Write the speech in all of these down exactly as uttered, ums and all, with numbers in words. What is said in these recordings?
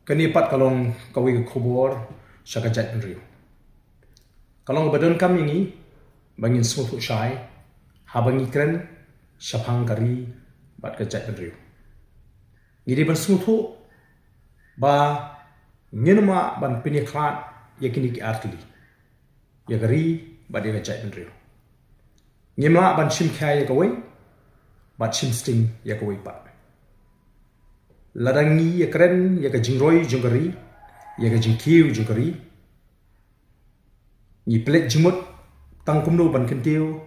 Kane pat ka long kawei ka khubor sha ka jaitbynriew. Ka long kaba donkam ïa ngi ba ngin sngewthuh shai haba ngi kren shaphang ka ri bad ka jaitbynriew. Ngi dei ban sngewthuh ba ngim lah ban pynïakhlad ïa kine ki artylli, ïa ka ri bad ïa ka jaitbynriew. Ngim lah ban shim khia ïa kawei bad shim sting ïa kawei pat. Lada ngi ïakren ïa ka jingroi jong ka ri, ïa ka jingkiew jong ka ri, ngi pynleit jingmut tang kumno ban kyntiew,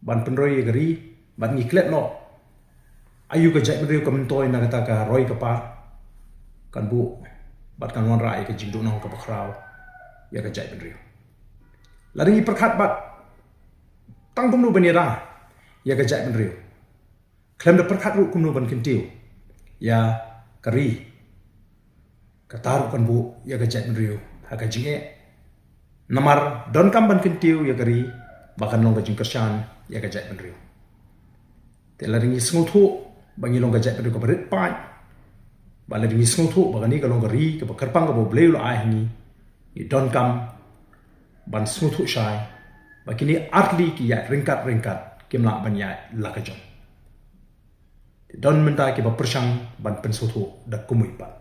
ban pynroi ïa ka ri, bad ngi klet noh aïu ka jaitbynriew ka myntoi na kata ka roi ka par, kan buh bad kan wanrah ïa ka jingduhnong kaba khraw ïa ka jaitbynriew. Lada ngi pyrkhat bad tang kumno ban ïada ïa ka jaitbynriew, khlem da pyrkhat ruh kumno ban kyntiew ïa ka ri, kata ruh kan buh ïa ka jaitbynriew ha ka jingeh. Namar donkam ban kyntiew ïa ka ri ba kan long ka jingkyrshan ïa ka jaitbynriew. Te lada ngi sngewthuh ba ngi long ka jaitbynriew kaba rit paid, ba lada ngi sngewthuh ba kane ka long ka ri kaba kyrpang kaba U Blei u la ai ha ngi, ngi donkam ban sngewthuh shai ba kine artylli ki ïaid ryngkat ryngkat, kim lah ban ïaid la ka jong. Te don mynta kiba pyrshang ban pynsngewthuh da kumwei pat.